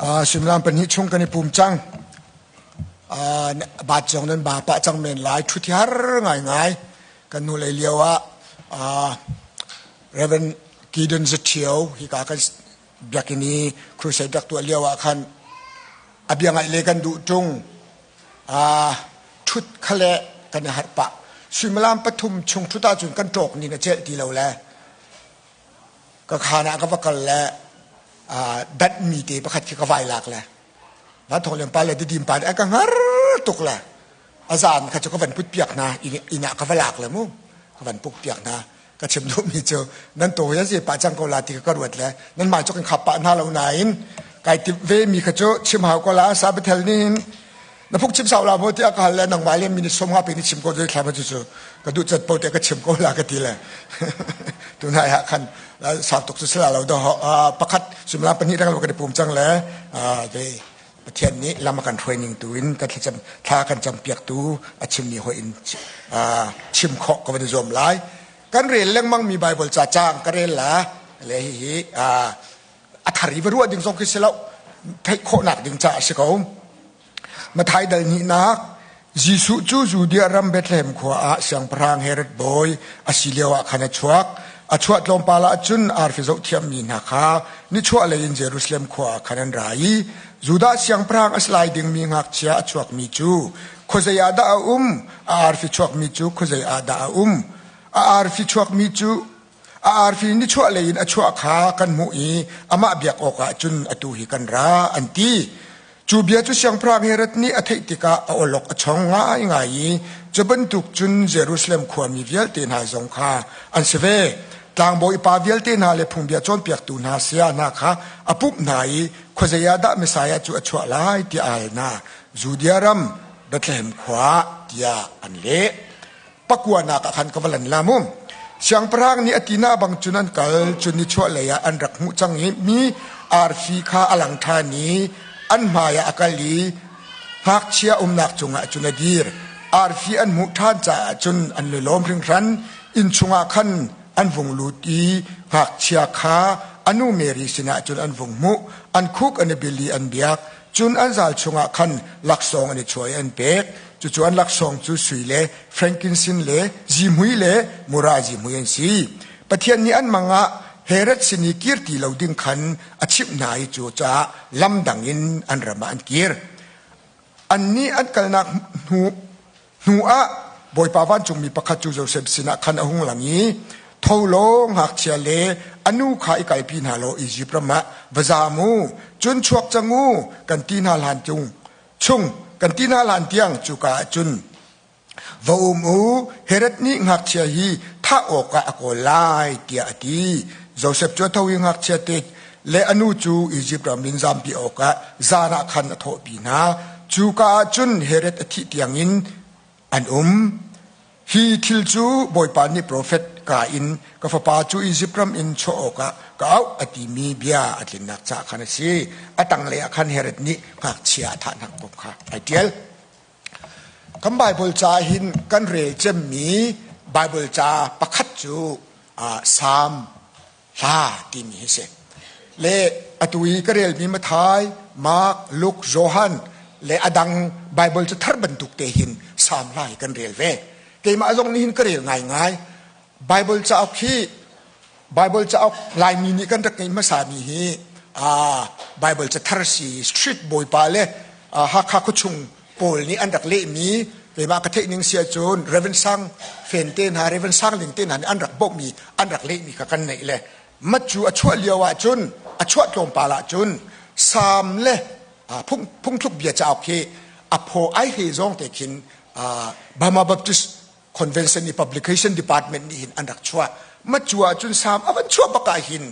Suimilam pahnih chung kan i pum cang. Bat zong nan ba pah cang men lai. Ṭhut hi har ngaingai. Kan hnu lei lio ah Reverend Gideon Zathio hika kan biakinn i crusade rak tuah lio ah khan a bia ngaih le kan duh ṭung. Ṭhut kha le kan i harh pah. Suimilam pathum chung ṭhut ahcun kan ṭawk ning a celh ti lo le ka khaan ah ka va kal le danhmi te pakhat khi ka vai lak le van thong lian pa le didim pa nih a ka hngar tuk le a zan kha cu ka van put piak hna inn ah ka va lak le mu ka van puk piak hna. Ka chim duhmi cu nan to hi a pah cang ko la ti ka ruat le nan mah cu kan khap pah hna lo nain kai tip ve mi kha cu chim hau ko la. Sabathel nih hin na phuk chim sau la maw tiah ka hal le nangmah le minute som nga pe ni chim ko zoi thla cu cu ka duh cat po te ka chim ko la ka ti le tunai ah khan sau tuk cu sila lo do pakhat sumla pahnih rang lo kan i pum cang le ve Pathian nih lam a kan hruai ning tu in kan thlacam thla kan cam piak tu a chimmi hoi in chim khawh ka van i zuam lai. Kan rel lengmang mi Bible ca caang ka rel la le hihi a thar i va ruah ding zong khi si lo, theih khawhnak ding ca a si ko. Mathai dal hnihnak. Jesuh cu Judea ram Bethlehem khua ah siangpahrang Herod bawi a si lioah khan a chuak. A chuah tlawmpal ah cun arfi zohthiammi hna kha nichuahlei in Jerusalem khua ah khan an ra i Judah siangpahrang a si lai dingmi ngakchia a chuakmi cu khuazei ah dah a um? A arfi chuakmi cu khuazei ah dah a um? A arfi chuakmi cu a arfi nichuahlei in a chuah kha kan hmuh i amah biak awkah cun atu hi kan ra, an ti. Cu bia cu Siangpahrang Herod nih a theih tikah a awlok a chong ngaingai i cu bantuk cun Jerusalem khuami vialte hna zong kha an si ve. Tlangbawi pa vialte hna le phungbia cawnpiaktu hna saya hna kha a pumh hna i khuazei ah dah Messiah cu a chuah lai tiah a hal hna. Judea ram Bethlehem khua tiah an leh. Pakuanak ah khan ka va lan la mu. Siangpahrang nih a tina bang cun an kal, cun nichuahlei ah an rak hmuh cang i mi arfi kha a lang ṭhan i an hmai ah a kal i ngakchia umnak cungah cun a dir. Arfi an hmuh ṭhan caah cun an lawm hringhran. Inn chungah khan an vung lut i ngakchia kha a nu Mary sinah cun an vung hmuh. An khuk an i bil i an biak. Cun an zal chungah khan laksawng an i chuah i an pek. Cucu an laksawng cu sui le frankincense le zihmui le mura zihmui an si. Pathian nih an mang ah Herod sin i kir ti lo ding khan a chimh hna i cucaah lam dang in an ram ah an kir. Annih an kalnak hnu hnu ah Bawipa vancungmi pakhat cu Josef sinah khan a hung lang i, "Tho law, ngakchia le a nu kha i kalpi hna law Izipt ram ah va zaam u, cun chuak cang u, kan ti hna hlan chung chung kan ti hna hlan tiang cuka ah cun va um u. Herod nih ngakchia hi thah awkah a kawl lai," tiah a ti. Josef cu a tho i ngakchia te le a nu cu Izipt ram in zampi awkah zan ah khan a thawhpi hna. Cuka ah cun Herod a thih tiangin an um. Hi thil cu Bawipa nih profet ka in, "Ka fapa cu Izipt ram in chuah awkah ka auh," a timi bia a tlinnak caah khan a si. A tanglei ah khan Herod nih ngakchia a thahnak kong kha ai ṭial. Kan Baibal ca hin kan rel cemmi Baibal ca pakhat cu Salm hla timi hi si. Le atu i ka relmi Mathai, Mark, Luke, Johan le a dang Bible cu thar bantuk te hin Salm hla hi kan rel ve. Keimah zong nih hin ka rel ngaingai. Bible cauk hi Bible cauk Laimi nih kan rak ngeih hmasami hi Bible ca thar si street bawipa le Hakha khuachung pawl nih an rak lehmi, keimah ka theih ning si ahcun Reverend Sang Fen te hna, Reverend Sang Ling te hna nih an rak bawmhmi, an rak lehmi kha kan neih le mat cu a chuah lio ahcun, a chuah tlawmpal ahcun Salm le phungthluk bia cauk hi a phaw ai he zong te khin Burma Baptist Convention i Publication Department nih hin an rak chuah. Mat cu ahcun Salm a van chuah bak ah hin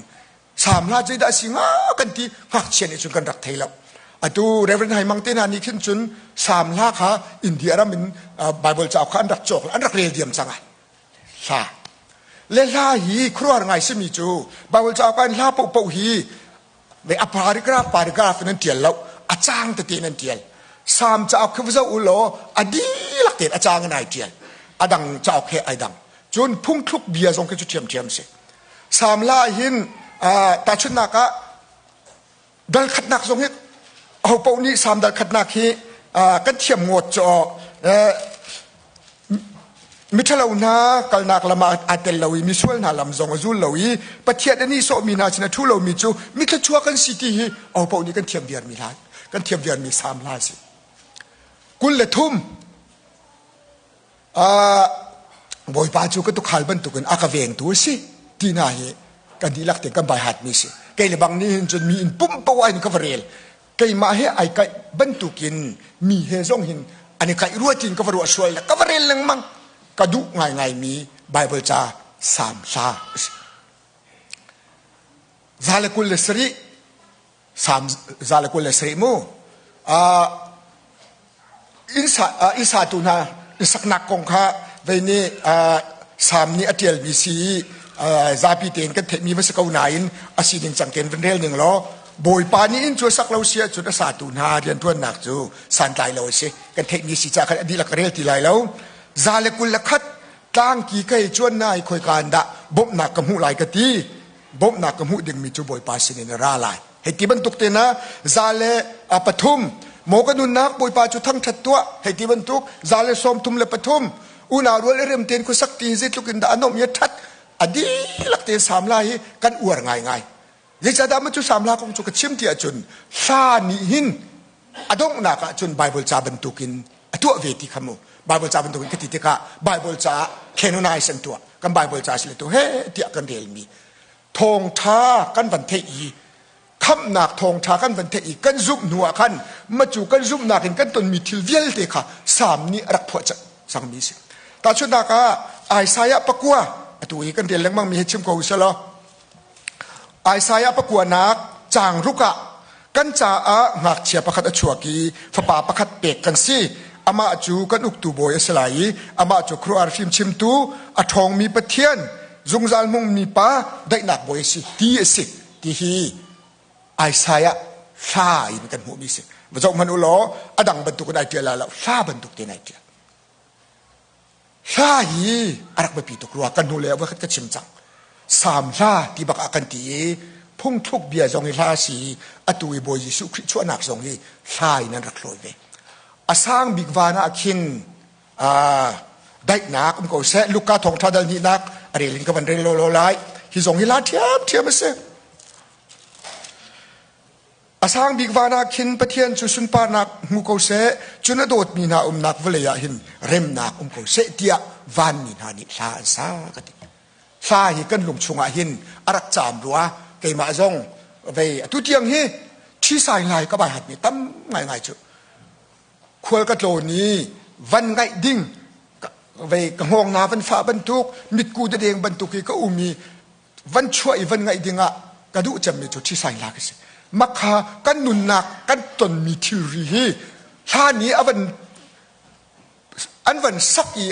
Salm hla zeidah a si hnga kan ti, ngakchia nih cun kan rak thei lo. Atu Reverend Haimang te hna nih khin cun Salm hla kha India ram in Bible cauk kha an rak cawk, an rak rel diam cang ai. Hla. Le hla hi khuaruahhar ngai simi cu Bible cauk ah hla paohpaoh hi a paragraph paragraph in an tial lo, a cang tete in an tial. Salm cauk khi va zoh u law a dihlak tein a cang in ai tial. A dang cauk he ai dang. Cun phungthluk bia zong khi cu ṭhiamṭhiam si. Salm hla hin tahchunhnak ah dal khatnak zong hi Ahopaoh nih Salm dal khatnak hi kan thiam ngawt cu Miṭhalo hna kalnak lam ah aa tel lo i misual hna lam zong a zul lo i Pathian a nihsawhmi hna sin a ṭhu lomi cu mithluachuak an si ti hi ahopaoh nih kan thiam viarmi hla kan thiam viarmi salm hla a si. 23 Bawipa cu ka tukhal bantukin a ka vengtu a si ti hna hi kan dihlak tein kan baihatmi si. Kei le bang nih hin cun mi inn pumpak in ka va rel. Keimah he ai kaih bantukin mi he zong hin an i kaih rua tiin ka va ruah sual le ka va rel lengmang. Ka duh ngaingaimi Bible ca Salm hla a si. 127 Salm 127 mu. Inn satu hna inn saknak kong kha vei nih Salm nih a ṭialmi si i zapi tein kan theihmi va si ko nain a sining cang tein van rel ning law Bawipa nih inn cu a sak lo si ahcun a satu hna rianṭuannak cu santlai lo a si. Kan theihmi si caah khan a dihlak ka rel ti lai lo. 121 tlangki ka hei cuan na i khoika in dah bawmhnak ka hmuh lai ka ti. Bawmhnak ka hmuh dingmi cu Bawipa sinin a ra lai. Hei ti bantuk te na 103 maw ka nunnak Bawipa cu thangṭhat tuah hei ti bantuk 133 unau rual i rem tein khuasak ti hi zeitluk in dah a nuamh i a ṭhat a dihlak tein sam la hi kan uar ngaingai zeicahdah maw cu sam hla kong cu ka chim ti ahcun hla nih hin a donghnak ah cun Bible ca bantukin a tuah ve ti kha mu Bible ca bantukin ka ti tikah Bible ca ah canonize an tuah kan Bible ca si le tu he tiah kan relmi thawngṭha kan van theih i khamhnak thawngṭha kan van theih i kan zumh hnu ah khan macu kan zumhnak in kan tonmi thil vialte kha Salm nih a rak phuah cangmi a si. Tahchunhnak ah Isaiah pakua atu hi kan rel lengmang mi hi chim ko usih law Isaiah pakuanak caang ruk ah kan caah ngakchia pakhat a chuak i fapa pakhat pek kan si. Amah cu kan uktu bawi a si lai i amah cu khuaruahhar fimchimtu a ṭhawngmi Pathian zungzal hmungmi pa daihnak bawi a si ti a si ti hi Isaiah hla in kan hmuhmi si. Va zoh hmanh u law a dang bantuk in ai ṭial lo hla bantuk tein ai ṭial. Hla hi a rak biapi tuk rua kan hnu le voikhat ka chim cang. Salm hla ti bak ah kan ti i phungthluk bia zong hi hla si i atu i Bawi Jesuh Khrih chuahnak zong hi hla in an rak hlawi ve. A sang bik van ah khin daihnak um ko seh. Luka thawngṭha dal hnihnak a rel in ka van rel lawlaw lai. Hi zong hi hla ṭhiamṭhiam a si. A sang bik van ah khin Pathian cu sunparnak hmu ko seh, cun a dawtmi hna umnak vawlei ah hin remnak um ko seh tiah vanmi hna nih hla an sa ka ti. Hla hi kan lung chungah hin a rak caam rua keimah zong vei atu tiang hi ṭhisai ngai ka bai hatmi tam ngaingai cu khual ka tlawn i van ngaih ding vei ka hngawng na van fah bantuk mitku dadeng bantuk i ka um i van chuah i van ngaih ding ah ka duh cemmi cu ṭhisai hla ka si makha kan nunnak kan tonmi thilri hi hlan i a van an van sak i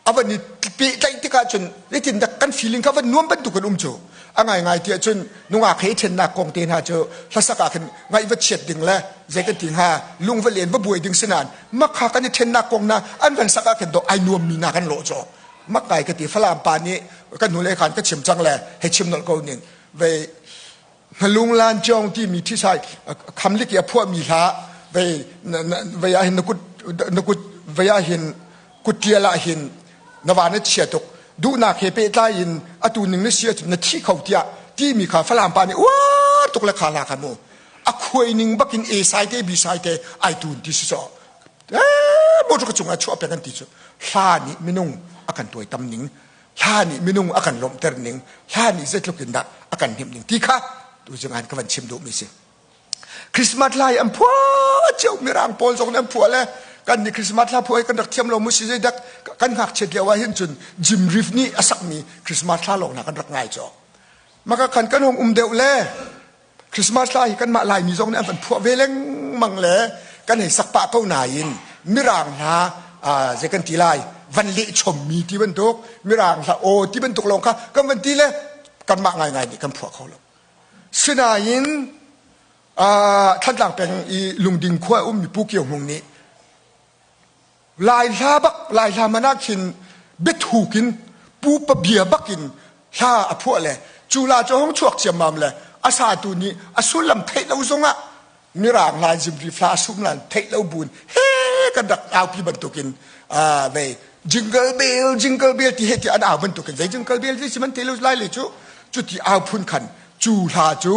a van i pehtlaih tikah cun zeitindah kan feeling kha van nuam bantuk kan um cu a ngaingai ti ahcun nungak he ṭhennak kong te hna cu hlasak ah khin ngaih va chiat ding le zei kan ti hnga lung va len va buai ding si nain makha kan i ṭhennak kong na an van sak ah khin dawh ai nuammi na kan lawh cawk mak ngai ka ti Falam pa nih kan hnulei khan ka chim cang le hei chim nolh ko ning vei hnalung lan ciong timi thisai khamlik i a phuahmi hla vei vei ah hin na kut na kut vei ah hin kut tial ah hin na va na chia tuk duhnak he pehtlai in atu ning na si ahcun na thi kho tiah timi kha Falam pa nih uar tuk le kha hla kha mu a khuai ning bakin A sai te B sai te ai tun ti si so motor ka cungah chuah pek an ti cu hla nih minung a kan tuaitam ning hla nih minung a kan lawmhter ning hla nih zeitluk in dah a kan hnemh ning ti kha tu zing ah ka van chim duhmi si Christmas hla hi an phuah cio mirang pawl zong nih an phuah le kan nih Christmas hla phuah hi kan rak thiam lo mu si zeidak kan ngakchiat lio ah hin cun Jim Reeves nih a sakmi Christmas hla lawng hna kan rak ngai cawk maka khan kan hong um deuh le Christmas hla hi kanmah Laimi zong nih an van phuah ve lengmang le kan hei sak pah ko nain Mirang hla zei kan ti lai van leh chommi ti bantuk Mirang hla aw ti bantuk lawng kha kan van ti le kanmah ngaingai nih kan phuah kho lo. Sinain Thantlang peng i Lungding khua ummi Pu Kio Hmung nih Lai hla bak Lai hla man ah khin biathuk in pupa bia bak in hla a phuah le cu la cu hong chuak ciammam le a satu nih a sullam theih lo zongah. Mirang hla zimri fla sum lan theih lo buin he kan rak aupi bantukin vei jingle bell jingle bell ti he ti an au bantukin zei jingle bell ti si man te lo lai le cu cuti au phun khan cu hla cu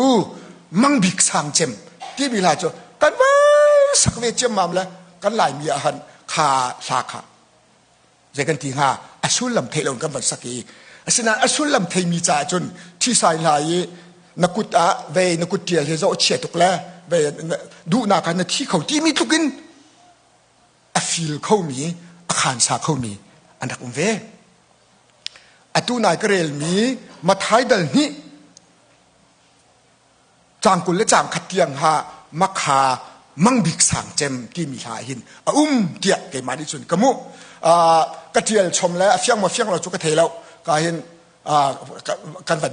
mangbik sang cem timi hla cu kan vai sak ve ciammam le kan laimi ah han kha hla kha zei kan ti hnga a sullam theih lo kan van sak i asinain a sullam theimi caah cun thisai hla i na kut ah vei na kut tial hi zoh chia tuk le vei duhnak ah na thi kho timi tluk in a feel khomi a khansa khomi an rak um ve atu nai ka relmi Mathai dal hnih Caang 20 le caang khat tiang ha makha mangbik sang cem timi hla hin a um tiah keimah nih cun ka hmuh. Ka ṭial chom le a fiang maw fiang lo cu ka thei lo. Ka hin kan va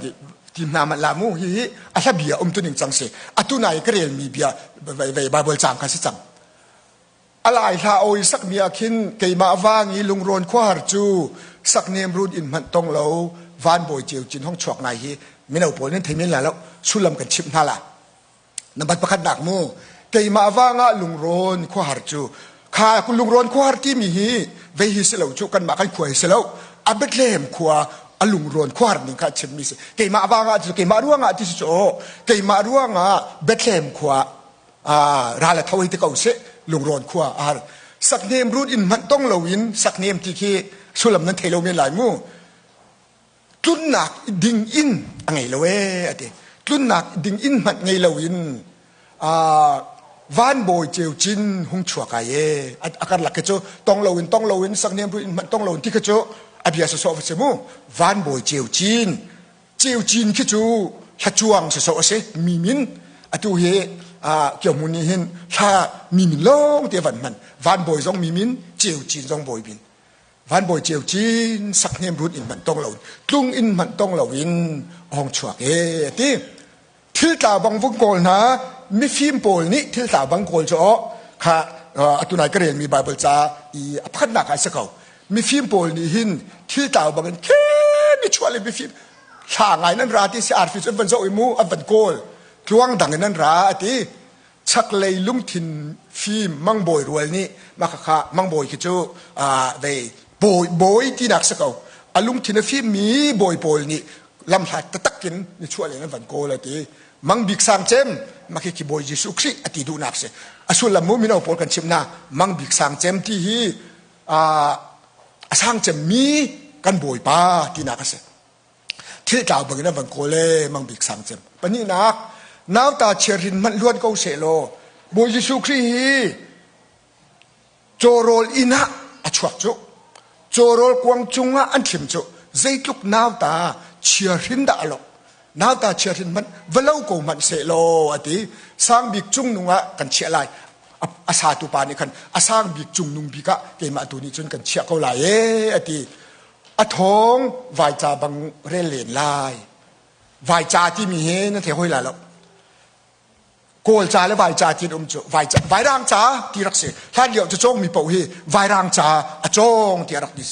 ti hna manh la mu hihi a hla bia um tuning cang si. Atu nai ka relmi bia Bible caang kha si cang. A lai hla awi sakmi ah khin keimah vang i lungrawn khuahar cu saknem run in hmanh tong lo van bawi ceu cin hong chuak ngai hi mino pawl nan thei men la lo sullam kan chimh hna la. Nambat pakhatnak mu keimah vang ah lungrawn khuahar cu kha lungrawn khuahar timi hi vei hi si lo cu kanmah kan khua hi si lo a Bethlehem khua a lungrawn khuahar ning kha chimmi si keimah vang ah cu keimah ruangah ti si cu keimah ruangah Bethlehem khua ral a tho hei ti ko seh lungrawn khua a har saknem run in hmanh tong loin saknem ti khi sullam nan thei lo men lai mu tlunnak ding in a ngei lo ee ati tlunnak ding in hmanh ngei lo in van bawi ceu cin hung chuak ai e a karlak khi cu tong lo in tong lo in saknem run in hmanh tong lo in ti khi cu a bia sawsawh va si mu van bawi ceu cin Ceucin khi cu hlacuang sawsawh a si mi min atu hi Kiohmun nih hin hla mi min lawng te van hman van bawi zong mi min Ceucin zong bawi min van bawi Ceucin sakhnem run in hmanh tong lo tlung in hmanh tong lo in hong chuak e ti thil tla bang vung kawl hna mifim pawl nih thil tla bang kawl cu kha atu nai ka relmi Bible ca i a pakhatnak ah a si ko mifim pawl nih hin thil tlau bangin khen ni chuah le mifim thla ngai nan ra ti si arfi cu an van zoh i mu an van kawl tluang dang in nan ra a ti chaklei lungthin fim mangbawi rual nih mah khakha mangbawi khi cu vei bawi bawi tinak si ko a lungthin a fimmi bawi pawl nih lamhlat taktak in ni chuah len an van kawl a ti mang bik sang cem mah khi bawi Jesuh Khrih a ti duhnak si a sullam mu mino pawl kan chimh na mang bik sang cem ti hi a sang cemmi kan bawipa tinak a si thil tlau bangin an van kawl e mang bik sang cem pahnihnak nauta chiahrin hmanh luan ko seh law Bawi Jesuh Khrih hi cawrawl inn ah a chuak cu cawrawl kuang cungah an thlim cu zeitluk nauta chiahrin dah a lok nauta chiahrin hmanh va lo ko hmanh seh law a ti sang bik cungnung ah kan chiah lai a satu pa nih khan a sang bik cungnung bik ah keimah tu nih cun kan chiah ko lai ee a ti a thawng vaica bang rel len lai vaica timi hi na thei hoi la lo kawl ca le vaica ti an um cu vaica vairang ca ti rak si hlan lio cu cawngmi paoh hi vairang ca a cawng ti a rak ti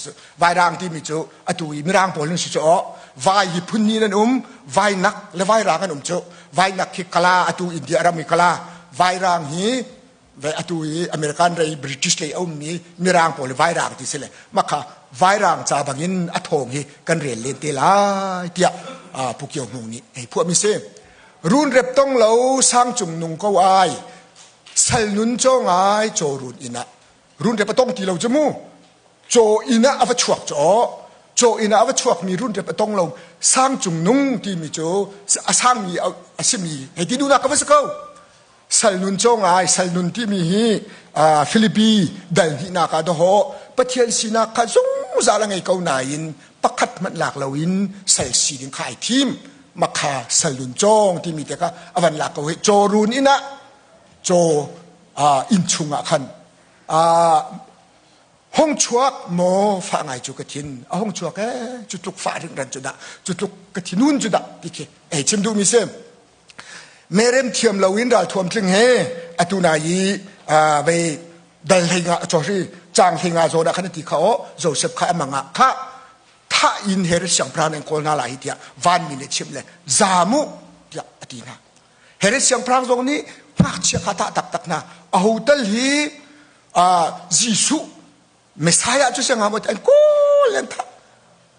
vairang timi cu atu i mirang pawl nan si cu aw vai hi phun hnih nan um vainak le vairang an um cu vainak khi kala atu India ram i kala vairang hi atu i American rei British lei a ummi mirang pawl vairang ti si le makha vairang ca bangin a thawng hi kan rel len te lai tiah Pu Kio Hmung nih ei phuahmi si run rep tong lo sang cung nung ko ai sal nun caw ngai caw run inn ah run rep a tong ti lo cu mu Caw inn ah a va chuak caw caw inn ah a va chuakmi runrep a tong lo sang cung nung timi cu a sangmi a simi hei ti duhnak ka va si ko sal nun caw ngai sal nun timi hi Filipi dal hnihnak ah dawhawh Pathian sinak kha zungzal a ngei ko nain pakhat hmanh lak loin sal si ding kha ai thim makha sal nun cawng timi te kha a van lak ko hi caw run inn ah caw inn chungah khan Hong chuak maw fah ngai cu ka thin a hong chuak ee cu tluk fah ringran cu dah cu tluk ka thinun cu dah ti khi ei chim duhmi si merem thiam loin ralthuam tling he atu na i vei dal hlei nga chori chang hlei nga zawn ah khan ti kha o Joseph kha amang ah kha thah in Herod siangpahrang an kawl hna lai tiah vanmi nih chimh le zamu tiah a ti hna Herod siangpahrang zong nih Ngakchia kha thah taktak hna. Aho tal hi Jesuh Messiah cu siangah maw an kawl an thah.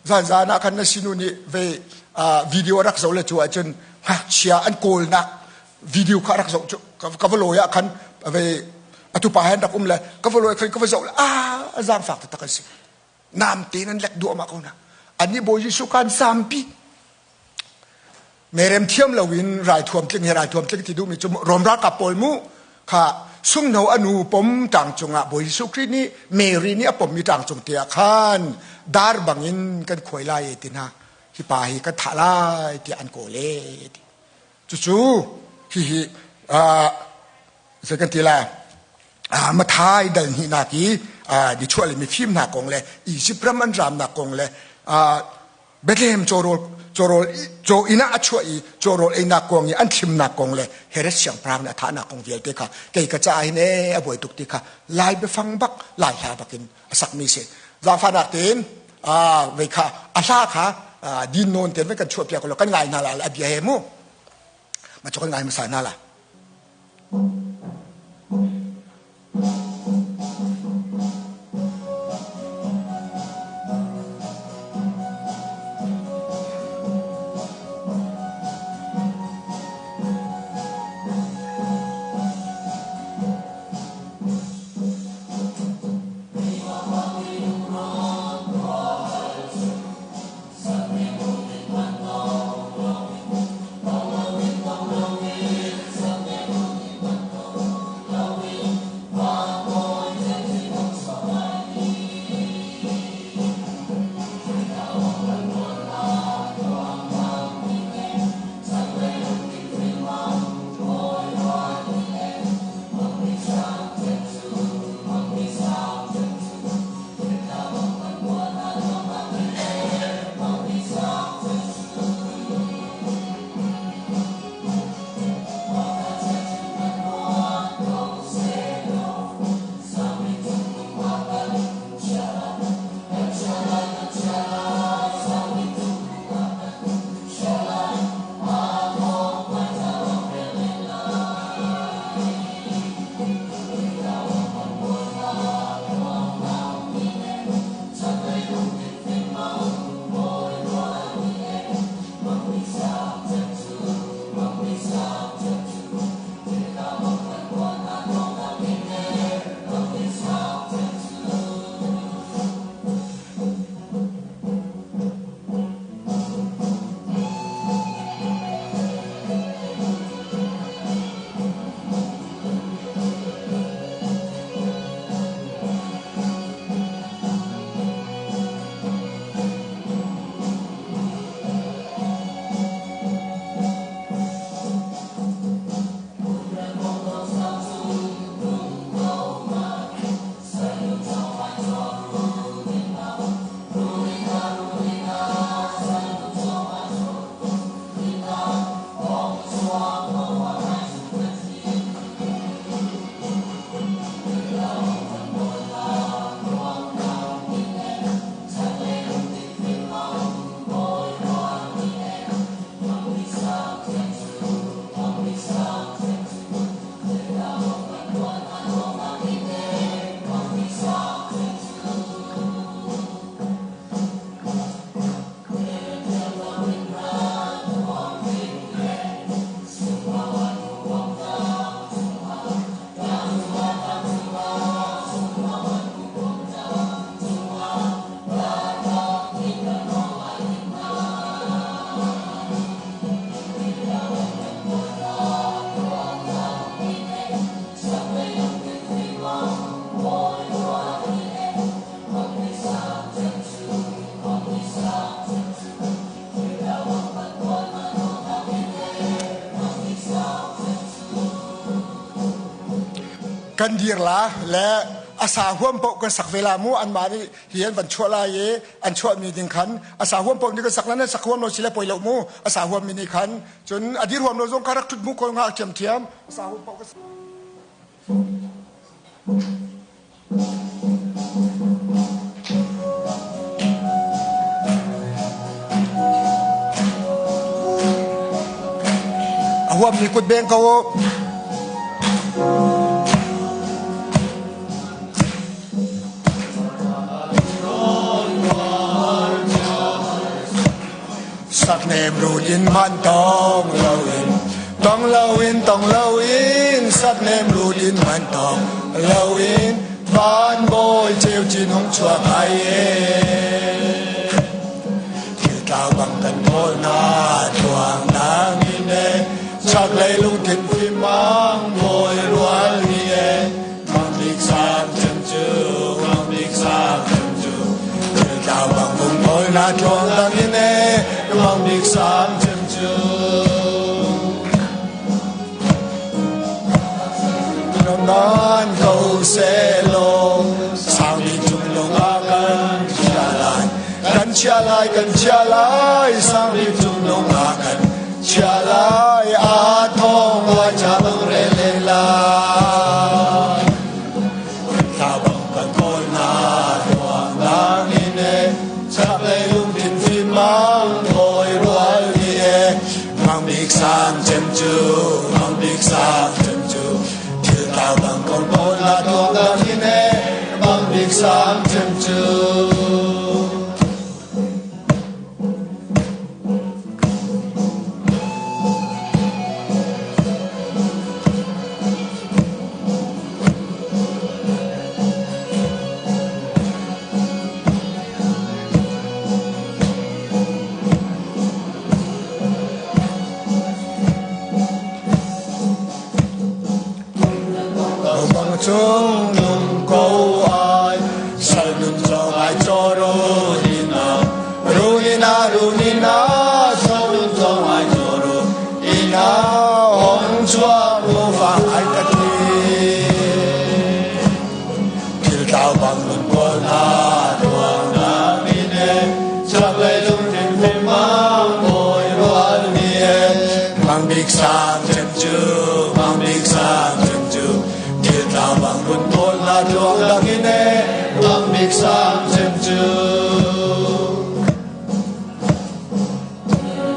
Zan zan ah khan na sinu nih ve video rak zoh le cu ahcun ngakchia an kawlnak video kha rak zoh cu ka va lawi ah khan ve atu pa hen rak um le ka va lawi khan ka va zoh le ah zaangfak taktak an si. Nam tein an lek duahmah ko na. Annih Bawi Jesuh khan zampi Merem thiam loin raithuam tling he raithuam tling ti duhmi cu Rom ralkap pawl mu kha sunghno a nu pom ṭang cungah Bawi Jesuh Khrih nih Mary nih a pommi ṭang cung te ah khan dar bangin kan khuai lai e ti hna hi pa hi kan thah lai tiah an kawl e ti cucu hihi zei kan ti lai Mathai dal hnihnak i nichuah le mifim hna kong le Izipt ram an ramnak kong le Bethlehem cawrawl cawrawl caw inn ah a chuah i cawrawl einak kong i an thlimnak kong le Herod siangpahrang nih a thahnak kong vialte kha kei ka caah hin ee a buai tuk ti kha lai biafang bak lai hla bak in a sakmi si. Zaangfahnak tein vei kha a hla kha din nawn tein kan chuah piak lo kan ngai hna la a bia he mu ma cu kan ngai hmasa hna la. Kan dir la le a sa huam paoh kan sak ve la mu anmah nih hi an van chuah lai i an chuahmi ding khan a sa huam paoh nih kan sak la nan sak huam lo si le poi lo mu a sa huam mi nih khan cun a dir huam lo zong kha rak ṭhut mu ko nga thiam thiam a sa huam paoh kan A huammi kut beng ko u. Satnem rudin man tong loin tong loin tong loin satnem rudin man tong loin van bawi ceu cin hung chuak ai e thil tlau bang kan thawl na tuang nang in e chaklei lungthin fimang bawi rual ni e mang bik sang cem cu mang bik sang cem cu thil tlau bang hung thawl na tuang dang in e mang bik sang cem cu Nan ko selaw sang bik cung lung ah kan chia lai kan chia lai kan chia lai sang bik cung lung ah kan chia lai a thong lai cha bang re len lai thla bang kan kawl na tuang nang in e chaklei lungthin fimang thawi rual ni e Mang bik sang cem cu, mang bik sang cem cu, thil tlau bang ko pawl na tuak dang hin e, mang bik sang cem cu. Bang cung nung ko ai sal nun cong ai cho runina runina runina sal nun cong ai cho runina hong chuak lu vang ai ka thi Thil tlau bang nun kawl na tuang na min e chaklei lungthin fimang bawi rual ni e mang bik sang cem cu mang bik sang cem cu thil tlau bang run kawl na tuang dang in e mang bik sang cem cu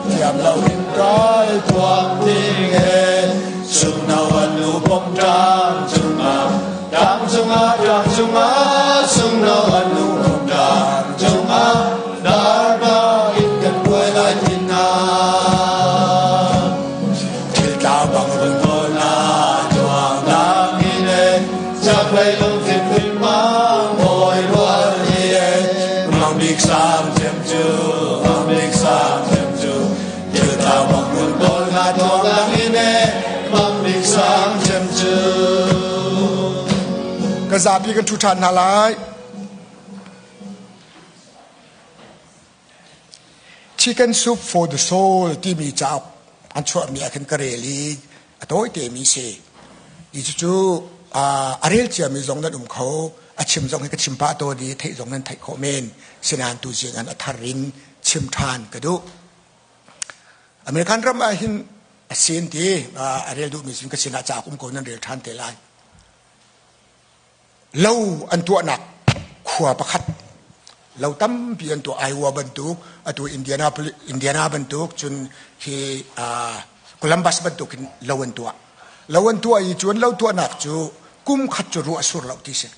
Thiam lo in kai tuak ding e sungno an nu pom ṭang cungah ṭang cungah ṭang cungah sungno an nu pom ṭang cungah darba in kan kuai lai tin na thil tlau bang run kawl na tuang dang in e chaklei lungthin fimang bawi rual ni e mang bik sang cem cu mang bik sang cem cu thil tlau bang run kawl na tuang dang in e mang bik sang cem cu Ka zapi kan ṭhu ṭhan hna lai. Chicken Soup for the Soul timi cauk an chuahmi ah khin ka rel i a tawite mi si. I cucu a rel ciami zong nan um kho, a chim zong hi ka chim pah tawn i theih zong nan theih khawh men. Sinain tu zing an a thar in chim ṭhan ka duh. American ram ah hin a sin ti a rel duhmi sin ka sinah cauk um ko nan rel ṭhan te lai. Lo an tuahnak khua pakhat lo tampi an tuah Iowa bantuk atu Indiana Indiana bantuk cun hi Columbus bantuk in lo an tuah lo an tuah i cun lo tuahnak cu kum khat cu ruah sur lo ti si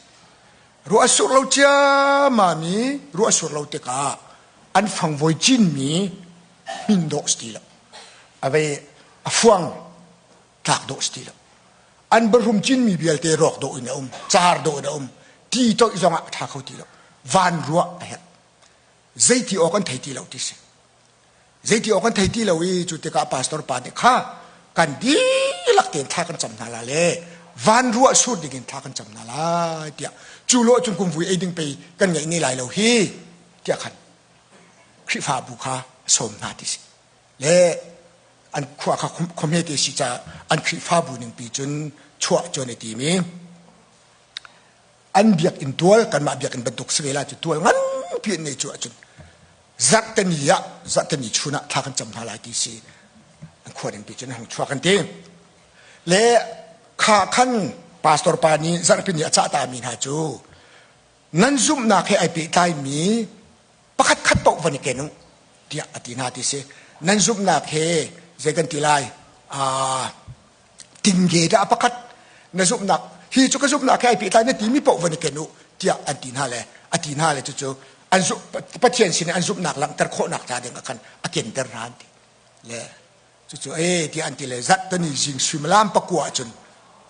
ruah sur lo ciammam i ruah sur lo tikah an fangvoi cinmi hmin dawh si ti lo a vei a fuang tlak dawh si ti lo an bahrum cinmi vialte rawk dawh in a um car dawh in a um ti toih zong ah a ṭha kho ti lo van ruah a herh zeiti awk an thei ti lo ti si zeiti awk an thei ti lo i cu tikah pastor pa nih kha kan dihlak tein thla kan cam hna la le van ruah sur ding in thla kan cam hna lai tiah cu lo cun kumvui ei ding pei kan ngeih ne lai lo hi tiah khan Khrihfabu kha sawm hna ti si le an khua kha khuahme te si caah an Khrihfabu ningpi cun chuah cu an i tim i an biakinn tual kanmah biakinn bantuk si ve lai cu tual nganpi an nei cu ahcun zarhteni ah zarhteni chun ah thla kan cam hna lai ti si an khua ningpi cun an hung chuak an ti le kha khan pastor pa nih zarhpi ni a cah ta mi hna cu nan zumhnak he ai pehtlaimi pakhat khat paoh van i ken u tiah a ti hna ti si nan zumhnak he zei kan ti lai tinge dah pakhat na zumhnak hi cu ka zumhnak he ai pehtlai na timi paoh van i ken u tiah an ti hna le a ti hna le cucu An Pathian sin an zumhnak langhter khawhnak ca ding ah khan a kenter hna an ti. Le cucu e tiah an ti le zat tani zing suimilam pakua ahcun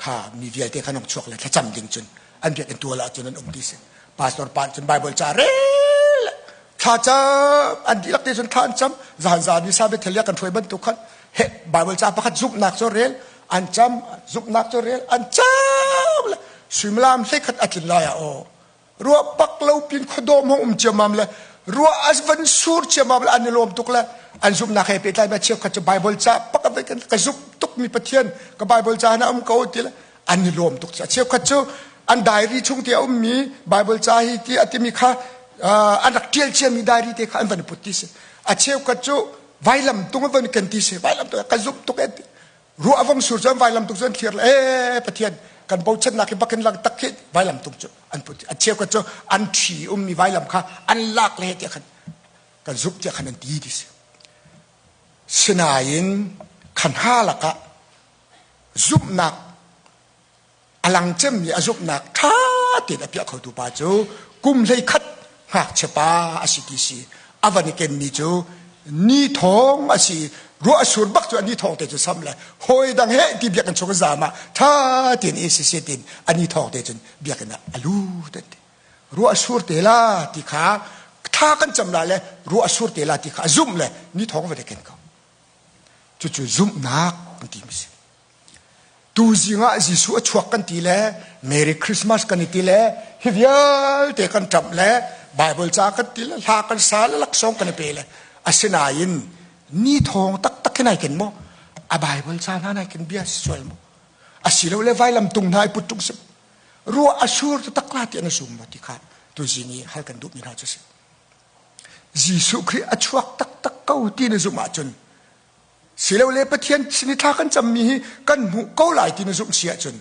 kha mi vialte khan hong chuak le thlacam ding cun an biakinn tual ahcun an um ti si. Pastor pa cun Bible ca rel thla cam an dihlak te cun thla an cam zan zan ni sabbath thelia kan hruai bantuk khan he Bible ca pakhat zumhnak cu rel an cam zumhnak cu rel an cam le suimilam hlei khat a tlin lai ah aw ruah pak lo pin khuadawm hong um ciammam le ruah a van sur ciammam le an i lawm tuk le an zumhnak he pehtlai ma cheukhat cu Bible ca pak ka zumh tuk mi Pathian ka Bible ca na um ko ti le an i lawm tuk a cheukhat cu an diary chung te a ummi Bible ca hi ti a timi kha an rak ṭial ciami diary te kha an van put ti si a cheukhat cu vailam tung an van ken ti si vailam tung ka zumh tuk e ruah vong sur cu an vailam tung cu an thlir le e Pathian kan bochannak hi bakin lang tak khi vailam tung cu an put a cheukhat cu an ṭhi ummi vailam kha an lak le tiah khan kan zumh tiah khan an ti ti si sinain khan ha lakah zumhnak a lang cemmi a zumhnak ṭha tein a piah khotu pa cu kum 11 ngakchia pa a si ti si a van i kenmi cu ni thawng a si ruah a sur bak cu a ni thawng te cu sam le hawi dang he ti biakinn chung zam ah ṭha tein ACC tin a ni thawng te cun biakinn ah a lut an ti ruah a sur te la ti kha thla kan cam la le ruah a sur te la ti kha a zumh le ni thawng va te ken ko Cucu zumhnak an timi si. Tuzing ah Jesuh a chuak kan ti le Merry Christmas kan i ti le hi vialte kan ṭamh le Bible ca kan ti le hla kan sa le laksawng kan i pe le asinain ni thawng taktak hi nai ken maw? A Bible ca hna nai ken bia si sual maw? Asilole vailam tung hna i put ṭung si ruah a sur taktak la ti an sum maw ti kha tuzing i hal kan duhmi hna cu si. Jesuh Khrih a chuak taktak ko ti na zumh ahcun silole Pathian sin i thla kan cammi hi kan hmuh ko lai ti na zumh si ahcun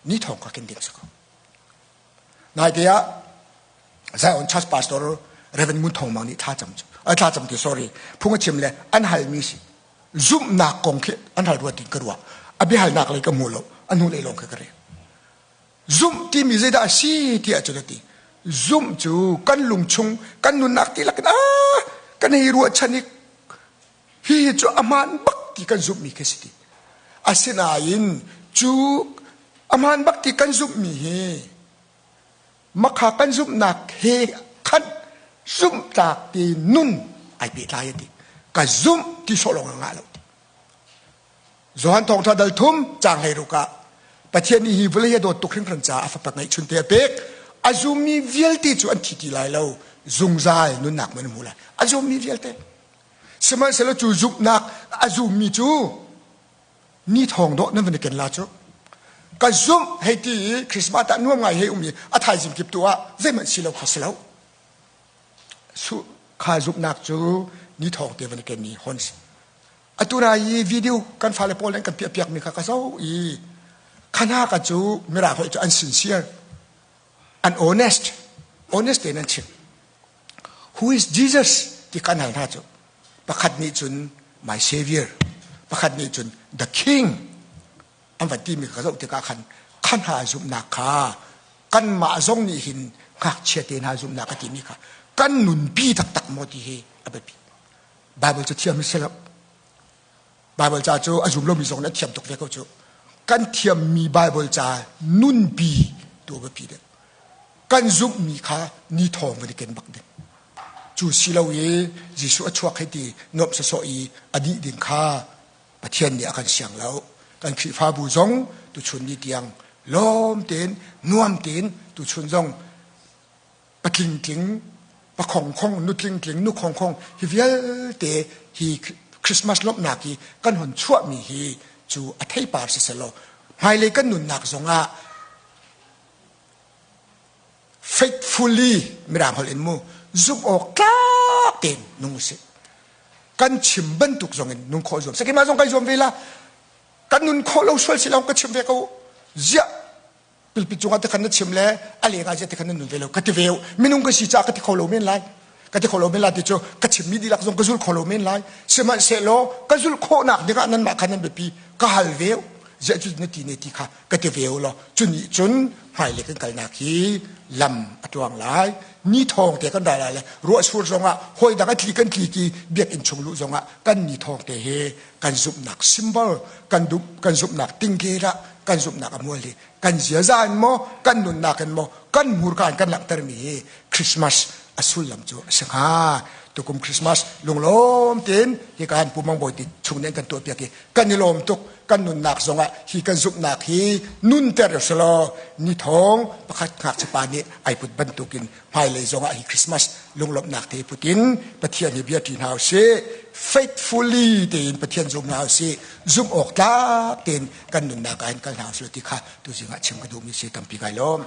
ni thawng kha ken ding si ko. Naite ah Zion Church Pastor Reverend Ngun Thong Mang nih thla cam cu thla cam ti sorry phung a chim le an halmi si zumhnak kong khi an hal ruat in ka ruah a biahalnak lei ka hmu lo a hnu lei lawng kha ka rel Zumh timi zeidah a si tiah cun a ti. Zumh cu kan lungchung kan nunnak dihlak in ah kan hei ruahchan i hihi cu a hmaan bak ti kan zumhmi khi si ti. Asinain cu a hmaan bak ti kan zumhmi hi makha kan zumhnak he khan zumhtlak ti nun ai pehtlai a ti. Ka zumh ti sawh lawng a ngah lo ti. Johan thawngṭha dal thum caang 16 ah Pathian nih hi vawlei a dawt tuk hringhran caah a fapa ngeihchunte a pek. A zummi vialte cu an thi ti lai lo, zungzal nunnak man hmu lai. A zummi vialte. Sihmanhsehlaw cu zumhnak a zummi cu ni thawng dawh nan van i ken la cu. Ka zumh hei ti i Christmas ah nuam ngai hei um i a thaizing kip tu ah zeihmanh si lo kha si lo. Kha zumhnak cu ni thawng te van i ken i hon si. Atu na i video kan fale pawl an kan piah piakmi kha ka zoh i khana ka cu mirang holh cu an sincere an honest honest tein an chim who is Jesus ti kan hal hna cu pakhat nih cun my savior pakhat nih cun the king an van timi ka zoh tikah khan kha hna zumhnak kha kanmah zong nih hin ngakchia te hna zumhnak a timi kha kan nunpi taktak maw ti hi a biapi Bible cu thiam si lo. Bible ca cu a zum lomi zong nih a thiam tuk ve ko cu. Kan thiammi Bible ca nunpi tu a biapi deuh. Kan zumhmi kha ni thawng van i ken bak ding. Cu si lo i Jesuh a chuak hei ti nuamh sawsawh i a dih ding kha Pathian nih a kan siang lo. Kan Khrihfabu zong tuchun ni tiang lawm tein nuam tein tuchun zong patling tling pakhong khong nutling tling nu khong khong hi vialte hi Christmas lawmhnak hi kan hon chuahmi hi cu a theipar si selaw hmailei kan nunnak zongah faithfully mirang holh in mu zumh awk tlak tein nung usih kan chim bantuk zong in nung khawh zuam sakima zong kai zuam ve la kan nun khawh lo sual si lo ka chim ve ko ziah Pilpi cungah te khan na chim le a leng ah te khan na nun ve lo ka ti ve minung ka si caah ka ti kho lo men lai ka ti kho lo men lai ti cu ka chimmi dihlak zong ka zul kho lo men lai sihmanhsehlaw ka zulh khawhnak dingah nanmah khan nan biapi ka hal ve ziah cu na ti ne ti kha ka ti ve law cu nih cun hmailei kan kalnak hi. Lam a tluang lai. Ni thawng te kan ra lai le ruah sur zongah hawi dang a tli kan tli ki biakinn chung luh zongah kan ni thawng te he kan zumhnak symbol kan duh kan zumhnak tingke ah kan zumhnak a mual hi kan ziaza in maw kan nunnak in maw kan hmurka in kan langhtermi hi Christmas a sullam cu a si hnga. Tukum Christmas lunglawm tein hi kan Pu Mang Bawi ti chung nih kan tuahpiak i kan i lawm tuk. Kan nunnak zongah hi kan zumhnak hi nunter selaw ni thawng pakhat ngakchia pa nih ai put bantukin hmailei zongah hi Christmas lunglawmhnak te put in Pathian hi bia ṭi hna usih. Faithfully tein Pathian zum hna usih. Zumh awk tlak tein kan nunnak ah hin kal hna usih ti kha tuzing ah chim ka duhmi si tampi kai lawm.